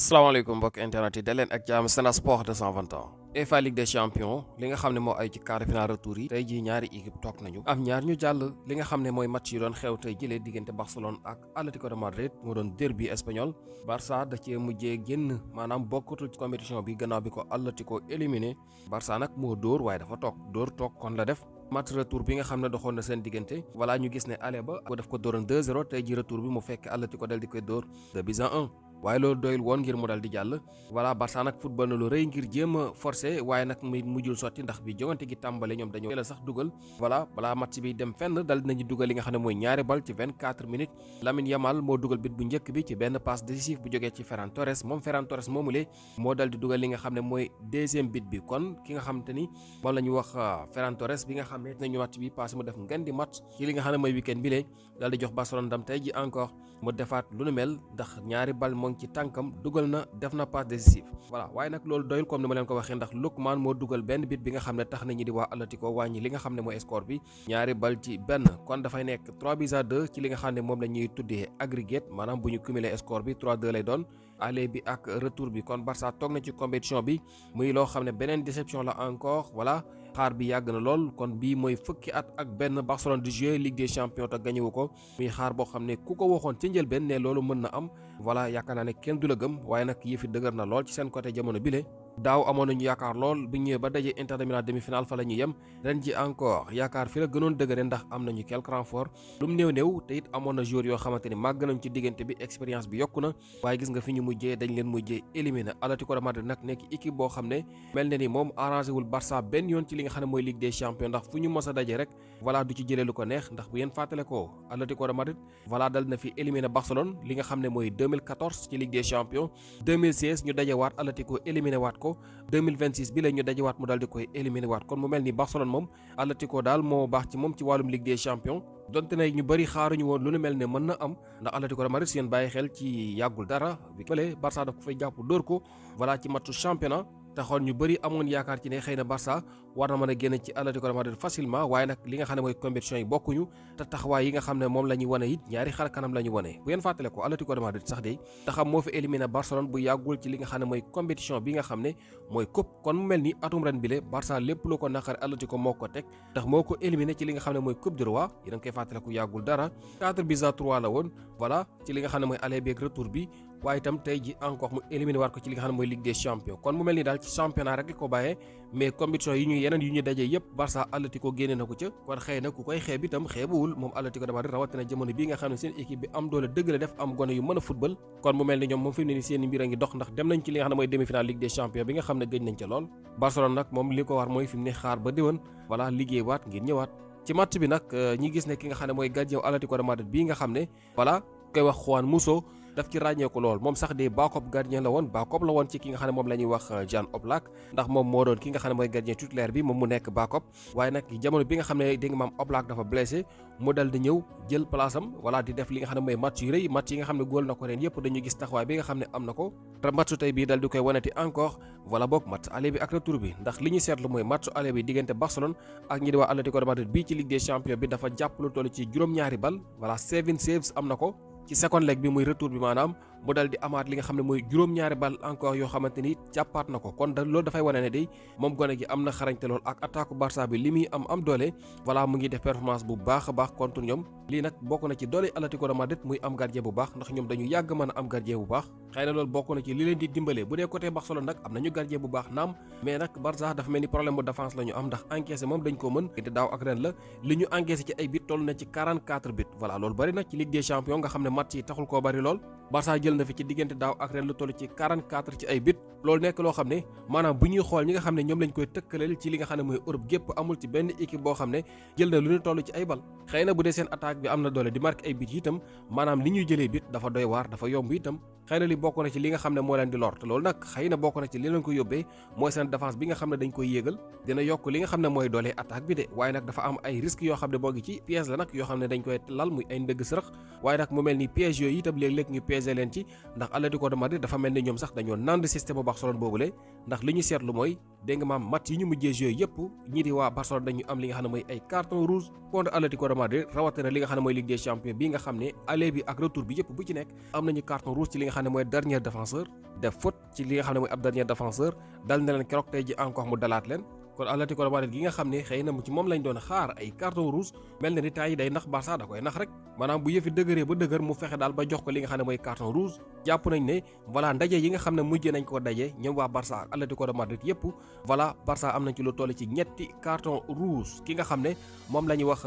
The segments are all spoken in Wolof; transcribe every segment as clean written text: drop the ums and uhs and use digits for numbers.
salaamaaleykum mbokk internet yi daleen ak jàmm Sen Sport 221 UEFA Ligue des Champions li nga xam ne moo ay ci quart de finale retour yi tey jii ñaari équipe toog nañu am ñaar ñu jàll li nga xam ne mooy match yi doon xew tey jëlee diggante Barcelone ak Atlético de Madrid mu doon derby espagnol Barça da cee mujjee génn maanaam bokkatul ci compétition bi gannaaw bi ko Atlético éliminé Barça nag moo dóor waaye dafa toog kon la def match retour bi nga xam ne doxoon na seen diggante voilà ñu gis ne aller ba daf ko dóoroon 2-0 tey ji retour bi mu fekk Atlético dal di koy dóor 2-1 waaye loolu doyul woon ngir mu dal di jàll voilà Barça nag football na lu rëy ngir jéem a forcé waaye nag muy mujjul sotti ndax bi jogante gi tàmbale ñoom dañoo la sax dugal voilà balaa match bi dem fenn dal dinañu dugal li nga xam ne mooy ñaari bal ci 24 minutes Lamine Yamal moo dugal bit bu njëkk bi ci benn passe décisif bu jógee ci Ferran Torres moom Ferran Torres moomule moo dal di dugal li nga xam ne mooy deuxième bit bi kon ki nga xam te ni moom la ñu wax Ferran Torres bi nga xam ne nañu match bi passé mu def ngeen di match ci li nga xam ne mooy week-end bi lee dal di jox Barcelone ndam tey ji encore mu defaat lu nu mel ndax ñaari bal ci tànkam dugal na def na passe décisif voilà waaye nag loolu doyul comme ni ma leen ko waxee ndax Lookman moo dugal benn bit bi nga xam ne tax nañu di waa Atlético wàññi li nga xam ne mooy score bi ñaari bal ci benn kon dafay nekk 3-2 ci li nga xam ne moom la ñuy tuddee aggregate maanaam bu ñu cumuler score bi 3-2 lay doon aller bi ak retour bi kon Barça toog na ci compétition bi muy loo xam ne beneen déception la encore voilà xaar bi yàgg na lool kon bii mooy fukki at ak benn Barcelone di jouer Ligue des Champions te gañewu ko muy xaar boo xam ne ku ko waxoon ci njëlbeen ne loolu mën na am voilà yaakaar naa ne kenn du la gëm waaye nag yëfi dëgër na lool ci seen côté jamono bile daaw amoon nañu yaakaar lool bi ñëwee ba daje Inter de Milan demi-finale fa la ñu yem ren ji encore yaakaar fi la gënoon dëgëre ndax am nañu quelques renforts lu mu néew te it amoon na joueurs yoo xamante ni màgg nañ ci diggante bi expérience bi yokku na waaye gis nga fi ñu mujjee dañ leen mujjee éliminer Atlético de Madrid nag nekk équipe boo xam ne mel na ni moom arrangé wul Barça benn yoon ci li nga xam ne mooy Ligue des Champions ndax fu ñu mës a daje rek voilà du ci jëlee lu ko neex ndax bu yéen fàttale ko Atlético de Madrid voilà dal na fi éliminer Barcelone li nga xam ne mooy 2014 ci Ligue des Champions 2016 ñu daje waat Atlético éliminer waat ko 2026 bi la ñu dajewaat mu daal di koy éliminer waat kon mu mel ni Barcelone moom Atlético daal moo baax ci moom ci wàllum Ligue des Champions donte ne ñu bëri xaaruñu woon lu nu mel ne mën na am ndax Atlético de Madrid su yéen bàyyi xel ci yàggul dara bi fële Barça daf ko fay jàpp dóor ko voilà ci matchu championnat taxoon ñu bëri amoon yaakaar ci ne xëy na Barça war na mën a génn ci Atlético de Madrid facilement waaye nag li nga xam ne mooy compétition yi bokkuñu te taxawaay yi nga xam ne moom la ñu wane it ñaari xar kanam la ñu wane bu ngeen fàttale ko Atlético de Madrid sax de taxam moo fi éliminé Barcelone bu yàggul ci li nga xam ne mooy compétition bi nga xam ne mooy coupe kon mu mel ni atum ren bile Barça lépp lu ko naqari Atlético moo ko teg ndax moo ko éliminé ci li nga xam ne mooy coupe du roi yéen a ngi koy fàttale ko yàggul dara 4-3 la woon voilà ci li nga xam ne mooy aller bi ak retour bi waaye itam tey ji encore mu éliminé waat ko ci li nga xam ne mooy Ligue des Champions kon mu mel ni daal ci championnat rek ko bàyyee mais compétition yi ñu yeneen yu ñu dajee yëpp Barça Atlético génne na ko ca kon xëy na ku koy xeeb itam xeebuwul moom Atlético de Madrid rawatina jamono bii nga xam ne seen équipe bi am doole dëgg la def am gone yu mën a football kon mu mel ni ñoom moom fi mu ne ni seen mbir a ngi dox ndax dem nañ ci li nga xam ne mooy demi-finale Ligue des Champions bi nga xam ne gëj nañ ca lool Barcelone nag moom li ko war mooy fi mu ne xaar ba déwén voilà liggéey waat ngir ñëwaat ci match bi nag ñi gis ne ki nga xam ne mooy gardien Atlético de Madrid bii nga xam ne voilà koy wax Juan Musso daf ci ràññee ko lool moom sax de backup gardien la woon backup la woon ci ki nga xam ne moom la ñuy wax Jan Oblak ndax moom moo doon ki nga xam ne mooy gardien titulaire bi moom mu nekk backup waaye nag jamono bi nga xam ne dégg nga maam Oblak dafa blessé mu dal di ñëw jël place am voilà di def li nga xam ne mooy match yu rëy match yi nga xam ne góol na ko ren yëpp dañu gis taxawaay bi nga xam ne am na ko te matchu tey bii dal di koy wanati encore voilà boog match aller bi ak retour bi ndax li ñu seetlu mooy matchu aller bi diggante Barcelone ak ñi di waa Atlético de Madrid bii ci Ligue des Champions bi dafa jàpp lu toll ci juróom-ñaari bal voilà 7 saves am na ko ci second leg bi muy retour bi maanaam mu dal di amaat li nga xam ne mooy juróom-ñaari bal encore yoo xamante ni jàppaat na ko kon loolu dafay wane ne day moom gone gi am na xarañte lool ak attaque Barça bi li muy am doole voilà mu ngi def performance bu baax a baax contre ñoom lii nag bokk na ci doole Atlético de Madrid muy am gardien bu baax ndax ñoom dañu yàgg mën a am gardien bu baax xëy na loolu bokk na ci li leen di dimbale bu dee côté Barcelone nag am nañu gardien bu baax naam mais nag Barça dafa mel ni problème bu défense la ñu am ndax encaissé moom dañ ko mën te daaw ak ren la li ñu encaissé ci ay bit toll na ci 44 bit voilà loolu bari na ci Ligue des Champions nga xam ne match yi taxul koo bari lool Barça jël na fi ci diggante daaw ak ren lu toll ci 44 ci ay bit loolu nekk loo xam ne maanaam bu ñuy xool ñi nga xam ne ñoom lañ koy tëkkaleel ci li nga xam ne mooy Europe gépp amul ci benn équipe boo xam ne jël na lu ñu toll ci ay bal xëy na bu dee seen attaque bi am na doole di marqué ay bit yi itam maanaam li ñuy jëlee bit dafa doy waar dafa yomb itam xëy na li bokk na ci li nga xam ne moo leen di lor te loolu nag xëy na bokk na ci li leen ko yóbbee mooy seen défense bi nga xam ne dañ koy yéegal dina yokk li nga xam ne mooy doole attaque bi de waaye nag dafa am ay risques yoo xam ne moo ngi ci piège la nag yoo xam ne dañ koy lal muy ay ndëgg sërëx waaye nag mu mel ni piège yooyu itam léeg-léeg ñu piégé leen ci ci ndax Atlético de Madrid dafa mel ni ñoom sax dañoo nand système bu Barcelone boobule ndax li ñu seetlu mooy dégg nga maam match yi ñu mujjee joué yëpp ñii di waa Barcelone dañu am li nga xam ne mooy ay carton rouge contre Atlético de Madrid rawatina li nga xam ne mooy Ligue des Champions bi nga xam ne aller bi ak retour bi yëpp bu ci nekk am nañu carton rouge ci li nga xam ne mooy dernier défenseur def faute ci li nga xam ne mooy ab dernier défenseur dal na leen keroog tey ji encore mu dalaat leen kon Atlético de Madrid gi nga xam ne xëy na ci moom lañ doon xaar ay carton rouge mel na ni temps yi day nax Barça da koy nax rek maanaam bu yëfi dëgëree ba dëgër mu fexe daal ba jox ko li nga xam ne mooy carton rouge jàpp nañ ne voilà ndaje yi nga xam ne mujjee nañ ko daje ñoom waa Barça ak Atlético de Madrid yëpp voilà Barça am nañ ci lu toll ci ñetti carton rouge ki nga xam ne moom la ñuy wax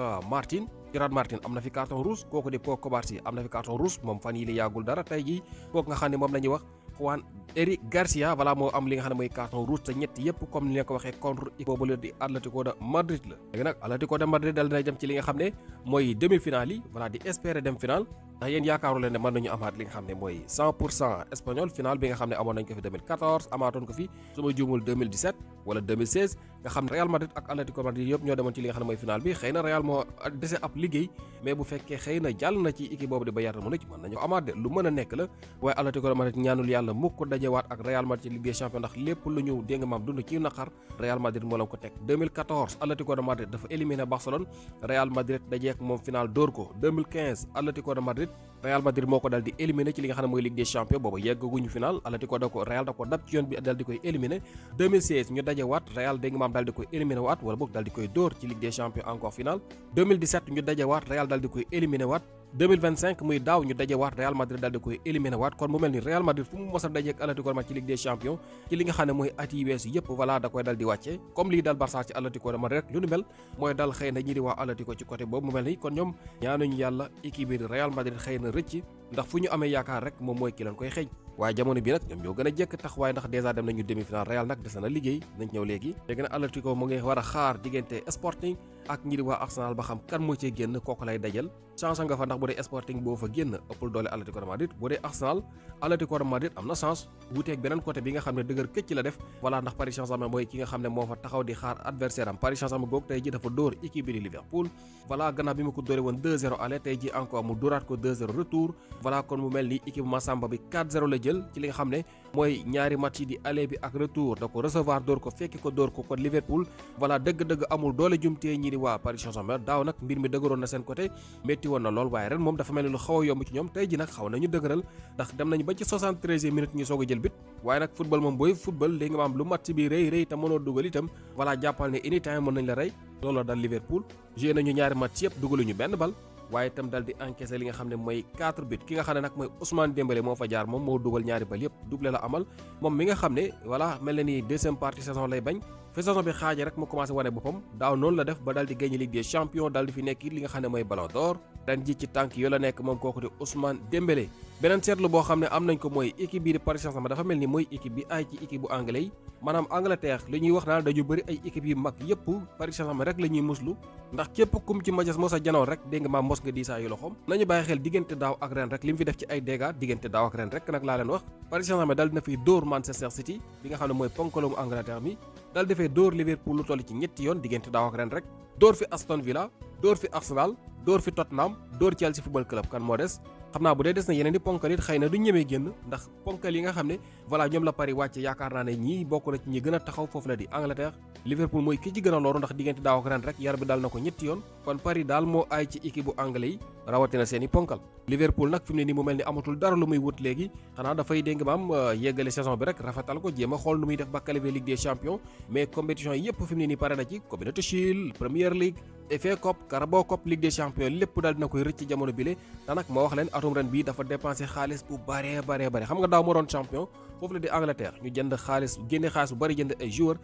Gerard Martin am na fi carton rouge kooku di Pau Cubarsí am na fi carton rouge moom fan yi la yàggul dara tey jii kooku nga xam ne moom la ñuy wax Juan Eric Garcia voilà moo am li nga xam ne mooy carton rouge te ñett yëpp comme ni leen ko waxee contre équipe boobu la di Atlético de Madrid la léegi nag Atlético de Madrid dal dina dem ci li nga xam ne mooy demi-finale yi voilà di espérer dem finale ndax yéen yaakaaru leen ne mën nañu amaat li nga xam ne mooy 100% espagnol final bi nga xam ne amoon nañ ko fi 2014 amaatoon ko fi su ma juumul 2017 wala 2016 nga xam ne Real Madrid ak Atlético Madrid yëpp ñoo demoon ci li nga xam ne mooy final bi xëy na Real moo dese ab liggéey mais bu fekkee xëy na jàll na ci équipe boobu di Bayern Munich mën nañu amaat de lu mën a nekk la waaye Atlético Madrid ñaanul yàlla mukk ko dajewaat ak Real Madrid ci Ligue des Champions ndax lépp lu ñu dégg nga maam dund ci naqar Real Madrid moo la ko teg 2014 Atlético de Madrid dafa éliminé Barcelone Real Madrid dajeek moom final dóor ko 2015 Atlético de Madrid Real Madrid moo ko dal di éliminé ci li nga xam ne mooy Ligue des Champions boobu yeggaguñu final Atlético da ko Real da ko dab ci yoon bi dal di koy éliminé 2016 ñu dajewaat Real dégg nga maam dal di koy éliminé waat wala boog dal di koy dóor ci Ligue des Champions encore final 2017 ñu dajewaat Real dal di koy éliminé waat 2025 muy daaw ñu dajewaat Real Madrid dal di koy éliminé waat kon mu mel ni Real Madrid fu mu mos a dajeek Atlético de Madrid ci Ligue des Champions ci li nga xam ne mooy at yi weesu yëpp voilà da koy dal di wàcce comme lii dal Barça ci Atlético de Madrid rek lu nu mel mooy dal xëy na ñi di waa Atlético ci côté boobu mu mel ni kon ñoom ñaanuñu yàlla équipe bi Real Madrid xëy na rëcc ndax fu ñu amee yaakaar rek moom mooy ki leen koy xëy waaye jamono bi nag ñoom ñoo gën a jekk tax waaye ndax dèjà dem nañu demi-finale Real nag des na liggéey nañ ñëw léegi léegi nag Atlético mu ngi war a xaar diggante Sporting ak ñi di waa Arsenal ba xam kan moo cee génn kooku lay dajal chance nga fa ndax bu dee Sporting boo fa génn ëppul doole Atlético de Madrid bu dee Arsenal Atlético de Madrid am na chance wuuteeg beneen côté bi nga xam ne dëgër këcc la def voilà ndax Paris Saint-Germain mooy ki nga xam ne moo fa taxaw di xaar adversaire am Paris Saint-Germain googu tey ji dafa dóor équipe bi di Liverpool voilà gannaaw bi mu ko dóore woon 2-0 aller tey ji encore mu dóoraat ko 2-0 retour voilà kon mu mel ni équipe Massamba bi 4-0 la jël ci li nga xam ne mooy ñaari match yi di aller bi ak retour da ko recevoir dóor ko fekki ko dóor ko kon Liverpool voilà dëgg-dëgg amul doole jumtee ñi di waa Paris Saint-Germain daaw nag mbir mi dëgëroon na seen côté métti woon na lool waaye ren moom dafa mel ni lu xaw a yomb ci ñoom tey ji nag xaw nañu dëgëral ndax dem nañu ba ci 73e minute ñu soog a jël bit waaye nag football moom booy football léegi nga maam lu match bi rëy te mënoo dugal itam voilà jàppal ne anytime mën nañ la rey looloo dal Liverpool joué nañu ñaari match yëpp dugaluñu benn bal waaye itam dal di encaissé li nga xam ne mooy 4 buts ki nga xam ne nag mooy Ousmane Dembélé moo fa jaar moom moo dugal ñaari bal yëpp doublé la amal moom mi nga xam ne voilà mel na ni deuxième partie saison lay bañ fi saison bi xaaje rek mu commencé wane boppam daaw noonu la def ba dal di gagné Ligue des Champions dal di fi nekk li nga xam ne mooy Ballon d'Or ren ji ci tànk yoo la nekk moom kooku di Ousmane Dembélé beneen seetlu boo xam ne am nañ ko mooy équipe bii di Paris Saint-Germain dafa mel ni mooy équipe bi ay ci équipe bu anglais yi maanaam Angleterre li ñuy wax naan dañu bëri ay équipe yu mag yëpp Paris Saint-Germain rek la ñuy muslu ndax képp kum ci majas mos a janoon rek dégg nga maam mos nga diisaa yu loxoom nañu bàyyi xel diggante daaw ak ren rek li mu fi def ci ay dégâts diggante daaw ak ren rek nag laa leen wax Paris Saint-Germain dal dina fiy dóor Manchester City bi nga xam ne mooy ponkaloomu Angleterre mi dal defee dóor Liverpool lu toll ci ñetti yoon diggante daaw ak ren rek dóor fi Aston Villa dóor fi Arsenal dóor fi Tottenham dóor Chelsea football club kan moo des xam naa bu dee des na yeneen di ponkal it xëy na du ñemee génn ndax ponkal yi nga xam ne voilà ñoom la Paris wàcce yaakaar naa ne ñii bokk na ci ñi gën a taxaw foofu la di Angleterre Liverpool mooy ki ci gën a loru ndax diggante daaw ak ren rek yar bi dal na ko ñetti yoon kon Paris daal moo aay ci équipe bu anglais yi rawatina seeni ponkal Liverpool nag fi mu ne nii mu mel ni amatul dara lu muy wut léegi xanaa dafay dégg maam yeggale saison bi rek rafetal ko jéem a xool nu muy def ba qualifier Ligue des Champions mais compétition yi yëpp fi mu ne nii pare na ci Community Shield Premier League FA Cup Carabao Cup Ligue des Champions lépp daal dina koy rëcc ci jamono bile te nag ma wax leen atum ren bii dafa dépensé xaalis bu bare xam nga daaw moo doon champion foofu la di Angleterre ñu jënd xaalis génne xaalis bu bari jënd ay joueurs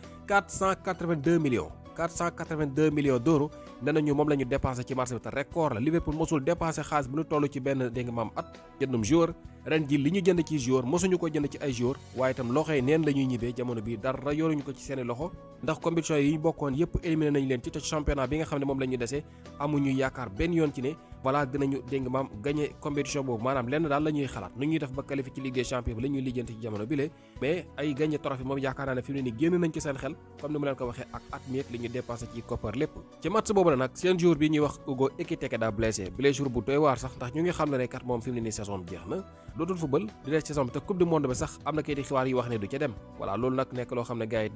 482 millions d'euros nee nañu moom la ñu dépensé ci marché bi te record la Liverpool mosul dépensé xaalis bu ñu toll ci benn dégg nga maam at jëndum joueur ren ji li ñu jënd ci joueur mosuñu ko jënd ci ay joueur waaye itam loxo yi neen la ñuy ñibbee jamono bi dara yoruñu ko ci seeni loxo ndax compétition yi ñu bokkoon yëpp éliminé nañu leen ci championnat bi nga xam ne moom la ñu dese amuñu yaakaar benn yoon ci ne voilà dinañu dégg nga maam gagné compétition boobu maanaam lenn daal la ñuy xalaat nu ñuy def ba qualifié ci Ligue des Champions bi la ñuy lijjanti ci jamono bi le mais ay gagné trophée moom yaakaar naa ne fi mu ne nii génn nañ ci seen xel comme ni mu leen ko waxee ak at mi li ñu dépensé ci koppar lépp ci match boobu nag seen joueur bi ñuy wax Hugo Ekitike daa blessure bu doy waar sax ndax ñu ngi xam ne kat moom fi mu ne nii saison bi jeex na dootul football di des saison bi te coupe du monde bi sax am na kayiti xibaar yi wax ne du ca dem voilà loolu nag nekk loo xam ne gars yi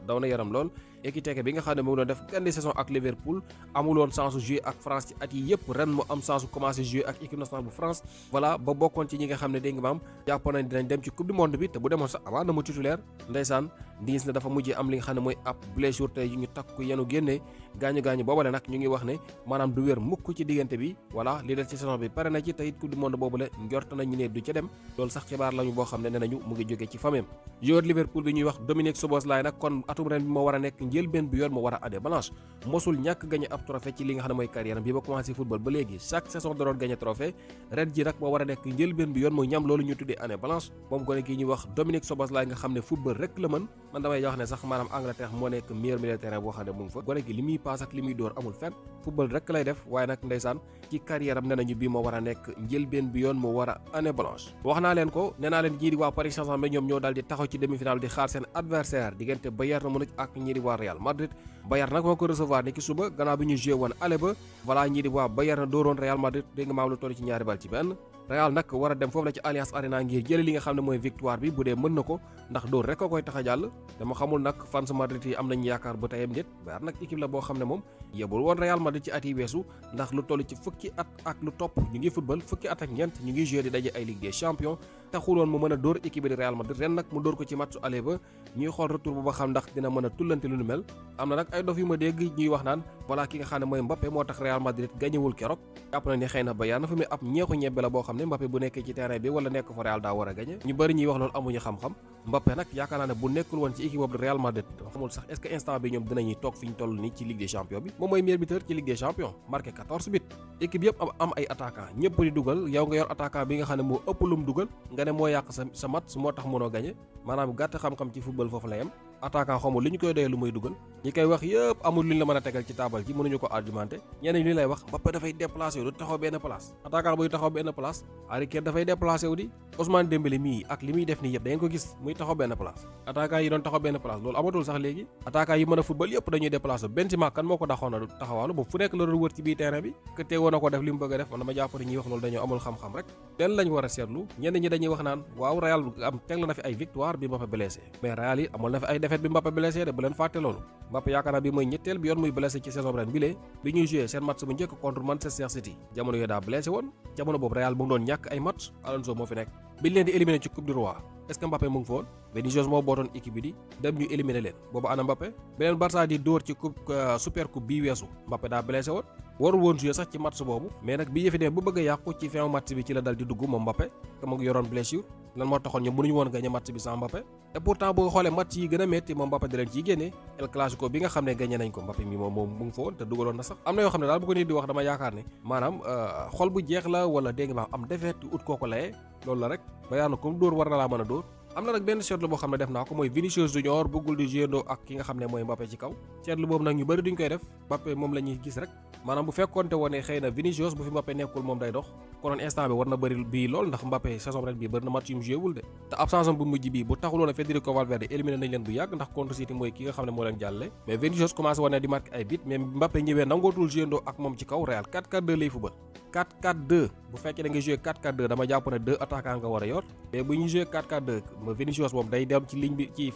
daw na yaram lool. Ekitike bi nga xam ne mu ngi doon def gànde saison ak Liverpool amul woon chance jouer ak France ci at yi yëpp ren mu am chance commencé jouer ak équipe nationale bu France voilà ba bokkoon ci ñi nga xam ne dégg nga maam jàpp nañ dinañ dem ci coupe du monde bi te bu demoon sax avant na mu titulaire ndeysaan di gis ne dafa mujjee am li nga xam ne mooy ab blessure tey ñu takku yenu génnee gaañu boobale nag ñu ngi wax ne maanaam du wér mukk ci diggante bi voilà li des ci saison bi pare na ci te it coupe du monde boobule njort nañu ne du ca dem loolu sax xibaar lañu boo xam ne nee nañu mu ngi jóge ci famem joueur Liverpool bi ñuy wax Dominique Szoboszlai nag kon atum ren bi moo war a nekk njëlbeen bi yoon mu war a année blanche mosul ñàkk gagné ab trophée ci li nga xam ne mooy carrière bi ba commencé football ba léegi chaque saison da doon gagné trophée ren ji nag moo war a nekk njëlbeen bi yoon mu ñam loolu ñu tuddee année blanche moom gone kii ñuy wax Dominique Szoboszlai nga xam ne football rek la mën man damay wax ne sax maanaam Angleterre moo nekk meilleur milieu de terrain boo xam ne mu ngi fa gone ki li muy paas ak li muy dóor amul fenn football rek lay def waaye nag ndeysaan ci carrière am nee nañu bii moo war a nekk njëlbeen bi yoon mu war a année blanche wax naa leen ko nee naa leen ñii di waa Paris Saint-Germain ñoom ñoo daal di taxaw ci demi-finale di xaar seen adversaire diggante Bayern Munich ak ñii di waa Real Madrid Bayern nag moo ko recevoir ni ki suba gannaaw bi ñu joué woon aller ba voilà ñii di waa Bayern dooroon Real Madrid dégg nga maam lu toll ci 2 bal ci benn Real nag war a dem foofu la ci Allianz Arena ngir jële li nga xam ne mooy victoire bi bu dee mën na ko ndax dóor rek ko koy tax a jàll dama xamul nag fans Madrid yi am nañu yaakaar ba tayam nit Bayern nag équipe la boo xam ne moom yebul woon Real Madrid ci at yi weesu ndax lu toll ci fukki at ak lu topp ñu ngi football fukki at ak ñeent ñu ngi joué di daje ay Ligue des Champions taxul woon mu mën a dóor équipe di Real Madrid ren nag mu dóor ko ci match aller ba ñuy xool retour bu ba xam ndax dina mën a tullante lu nu mel am na nag ay dof yu ma dégg ñuy wax naan voilà ki nga xam ne mooy Mbappé moo tax Real Madrid gañewul keroog jàpp na ni xëy na Bayern fa muy ab ñeexu ñebbe la boo xam ne Mbappé bu nekkee ci terrain bi wala nekk fa Real daa war a gañe ñu bëri ñuy wax loolu amuñu xam-xam Mbappé nag yaakaar naa ne bu nekkul woon ci équipe boobu Real Madrid xamul sax est-ce que instant bi ñoom dinañuy toog fi ñu toll nii ci Ligue des Champions bi moom mooy meilleur buteur ci Ligue des Champions marqué 14 buts équipe yëpp am ay attaquant ñëpp di dugal yow nga yor attaquant bi nga xam ne moo ëpp lum dugal nga ne moo yàq sa match moo tax mënoo gañe maanaam gàtt xam-xam ci football foofu la yem attaquant xamul li ñu koy doyee lu muy dugal ñi koy wax yëpp amul lu ñu la mën a tegal ci taabal ji mënuñu ko argumenté ñeneen ñi lay wax Mbappé dafay déplacé wu du taxaw benn place attaquant buy taxaw benn place Harry Kane dafay déplacé wu di Ousmane Dembélé mii ak li muy def nii yëpp da ngeen ko gis muy taxaw benn place attaquant yi doon taxaw benn place loolu amatul sax léegi attaquant yi mën a football yëpp dañuy déplacé Benzema kan moo ko daxoon a taxawaalu moom fu nekk la doon wër ci biir terrain bi que teewoon na ko def li mu bëgg a def man dama jàpp ne ñuy wax loolu dañoo amul xam-xam rek leen lañ war a seetlu ñenn ñi dañuy wax naan waaw Real am teg la na fi ay victoire bi Mbappé blessé mais Real yi amul na fi ay défaite bi Mbappé blessé de bu leen fàtte loolu Mbappé yaakaar naa bi mooy ñetteel bi yoon muy blessé ci saison ren bi bi ñuy joué seen match bu njëkk contre Manchester City jamono yooyu daa blessé woon jamono boobu Real mu ngi doon ñàkk ay match Alonso moo fi nekk biñ leen di éliminé ci coupe du roi est-ce que Mbappé mu ngi fa woon Vinicius moo bootoon équipe bi di dem ñu éliminé leen boobu ana Mbappé beneen Barça di dóor ci coupe super coupe bii weesu Mbappé daa blessé woon warul woon joué sax ci match boobu mais nag bi yëfi demee bu bëgg a yàqu ci fin match bi ci la dal di dugg moom Mbappé te mu ngi yoroon blessure lan moo taxoon ñoom mënuñu woon gagné match bi sans Mbappé te pourtant boo xoolee match yi gën a métti moom Mbappé da leen ciy génnee El Clasico bi nga xam ne gagné nañ ko Mbappé mi moom mu ngi fa woon te dugaloon na sax am na yoo xam ne daal bu ko nit di wax dama yaakaar ne maanaam xol bu jeex la wala dégg nga am défaite ut kooku layee loolu la rek ba yaa na comme dóor war na laa mën a dóor am na nag benn seetlu boo xam ne def naa ko mooy Vinicius Junior bëggul di jouer ak ki nga xam ne mooy Mbappé ci kaw seetlu boobu nag ñu bëri duñ koy def Mbappé moom la ñuy gis rek maanaam bu fekkoonte woon ne xëy na Vinicius bu fi Mbappé nekkul moom day dox konoon instant bi war na bëri bii lool ndax Mbappé saison ren bii bëri na match yu mu joué wul de te absence am bu mujj bii bu taxuloon a Federico Valverde éliminé nañ leen bu yàgg ndax contre City mooy ki nga xam ne moo leen jàlle mais Vinicius commencé woon na di marqué ay bit mais Mbappé ñëwee nangootul joué ak moom ci kaw Real 4-4-2 lay football 4-4-2 bu fekkee da nga joué 4-4-2 dama jàpp ne 2 attaquants nga war a yor mais bu ñu joué 4-4-2 ma Vinicius moom day dem ci ligne bi ci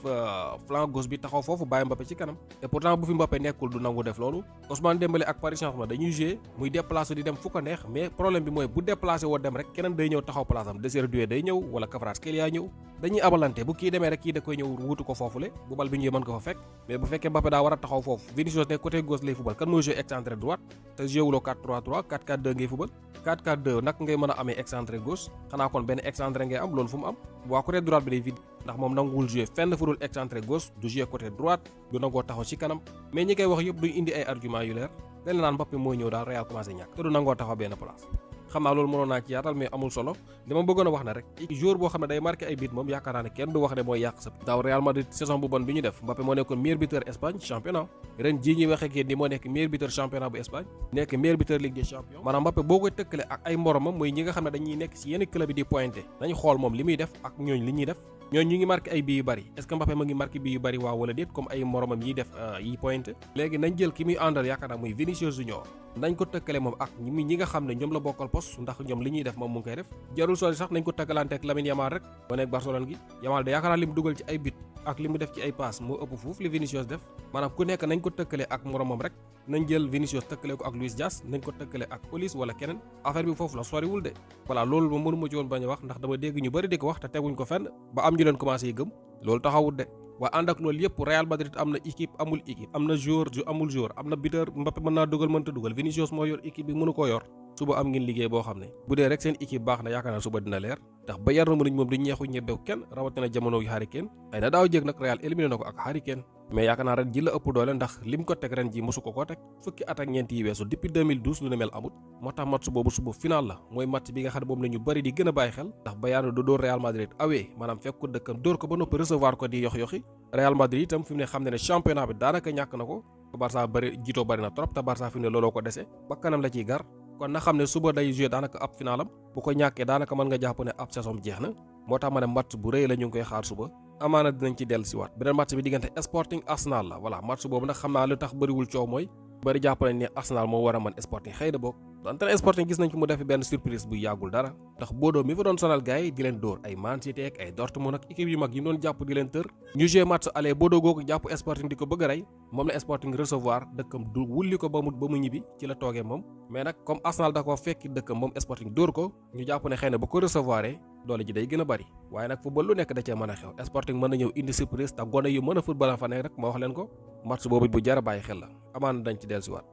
flanc gauche bi taxaw foofu bàyyi Mbappé ci kanam et pourtant bu fi Mbappé nekkul du nangu def loolu Ousmane Dembélé ak Paris Saint-Germain dañuy joué muy déplacé di dem fu ko neex mais problème bi mooy bu déplacé woo dem rek keneen day ñëw taxaw place am Désiré Doué day ñëw wala Kvaratskhelia ñëw dañuy abalante bu kii demee rek kii da koy ñëw wutu ko foofule bu bal bi ñëwee mën ko fa fekk mais bu fekkee Mbappé daa war a taxaw foofu Vinicius ne côté gauche lay football kan mooy joué excentré droite te joué wuloo 4-3-3 4-4-2 ngay football 4-4-2 nag ngay mën a amee excentré gauche xanaa kon benn excentré ngay am loolu fu mu am waa côté droite bi day vide ndax moom nanguwul joué fenn fu dul excentré gauche du joué côté droite du nangoo taxaw ci kanam mais ñi koy wax yëpp duñ indi ay argument yu leer dañ la naan Mbappé mooy ñëw daal Real commencé ñàkk te du nangoo taxaw benn place xam naa loolu mënoon naa ci yaatal mais amul solo li ma bëggoon a wax na rek joueur boo xam ne day marqué ay bit moom yaakaar naa ne kenn du wax ne mooy yàq sa daaw Real Madrid saison bu bon bi ñu def Mbappé moo nekkoon meilleur buteur Espagne championnat ren jii ñuy waxee ak ni moo nekk meilleur buteur championnat bu Espagne nekk meilleur buteur Ligue des Champions maanaam Mbappé boo koy tëkkale ak ay moromam mooy ñi nga xam ne dañuy nekk ci yenn club yi di pointé nañu xool moom li muy def ak ñooñ li ñuy def ñooñu ñu ngi marqué ay bii yu bari est-ce que Mbappé ma ngi marqué bii yu bari waaw wala déet comme ay moromam yiy def yi pointe léegi nañ jël ki muy àndal yaakaar naa muy Vinicius Junior nañ ko tëkkale moom ak ñi nga xam ne ñoom la bokkal poste ndax ñoom li ñuy def moom mu ngi koy def jarul sori sax nañ ko tëkkalante ak Lamine Yamal rek ba nekk Barcelone gi Yamal de yaakaar naa li mu dugal ci ay but ak li mu def ci ay passe moo ëpp fuuf li Vinicius def maanaam ku nekk nañ ko tëkkale ak moromam rek nañ jël Vinicius tëkkale ko ak Luis Diaz nañ ko tëkkale ak Olis wala keneen affaire bi foofu la soriwul de voilà loolu moom mënu ma ci woon bañ a wax ndax dama dégg ñu bëri di ko wax te teguñ ko fenn ba am ñu leen commencé yi gëm loolu taxawut de waaye ànd ak loolu yëpp Real Madrid am na équipe amul équipe am na joueur amul joueur am na buteur Mbappé mën naa dugal mënta dugal Vinicius moo yor équipe bi mënu koo yor suba am ngeen liggéey boo xam ne bu dee rek seen équipe baax na yaakaar naa suba dina leer ndax Bayern Munich moom du ñeexu ñebbew kenn rawatina jamono gi Harry Kane xëy na daaw jég nag Real éliminé na ko ak Harry Kane mais yaakaar naa ren ji la ëpp doole ndax lim ko teg ren ji mosu ko teg fukki at ak ñeent yi weesu depuis 2012 lu ne mel amut moo tax match boobu suba final la mooy match bi nga xam ne moom la ñu bëri di gën a bàyyi xel ndax Bayern du dóor Real Madrid awee maanaam fekk ko dëkkam dóor ko ba noppi recevoir ko di yoxi Real Madrid itam fi mu ne xam ne championnat bi daanaka ñàkk na ko Barça bëri jiitoo bëri na trop te Barça fi mu ne looloo ko dese ba kanam la ciy gar kon na xam ne suba day joué daanaka ab finalam bu ko ñàkkee daanaka mën nga jàpp ne ab saison jeex na moo tax ma ne match bu rëy la ñu ngi koy xaar suba amaana dinañ ci dellu si waat beneen match bi diggante Sporting Arsenal la voilà match boobu nag xam naa lu tax bëriwul coow mooy bëri jàpp nañ ne Arsenal moo war a mën Sporting xëy na boog donte ne Sporting gis nañ ko mu defi benn surprise bu yàggul dara ndax Bodo mi fa doon sonal gars yi di leen dóor ay Man City ak ay Dortmund ak équipe yu mag yi mu doon jàpp di leen tër ñu joué match aller Bodo googu jàpp Sporting di ko bëgg a rey moom la Sporting recevoir dëkkam du wulli ko ba mu ñibbi ci la toogee moom mais nag comme Arsenal da ko fekki dëkkam moom Sporting dóor ko ñu jàpp ne xëy na ba ko recevoir doole ji day gën a bari waaye nag football lu nekk da cee mën a xew Sporting mën na ñëw indi surprise te gone yu mën a football fa nekk rek ma wax leen ko match boobu bu jar a bàyyi xel la amaana dañ ci dellusiwaat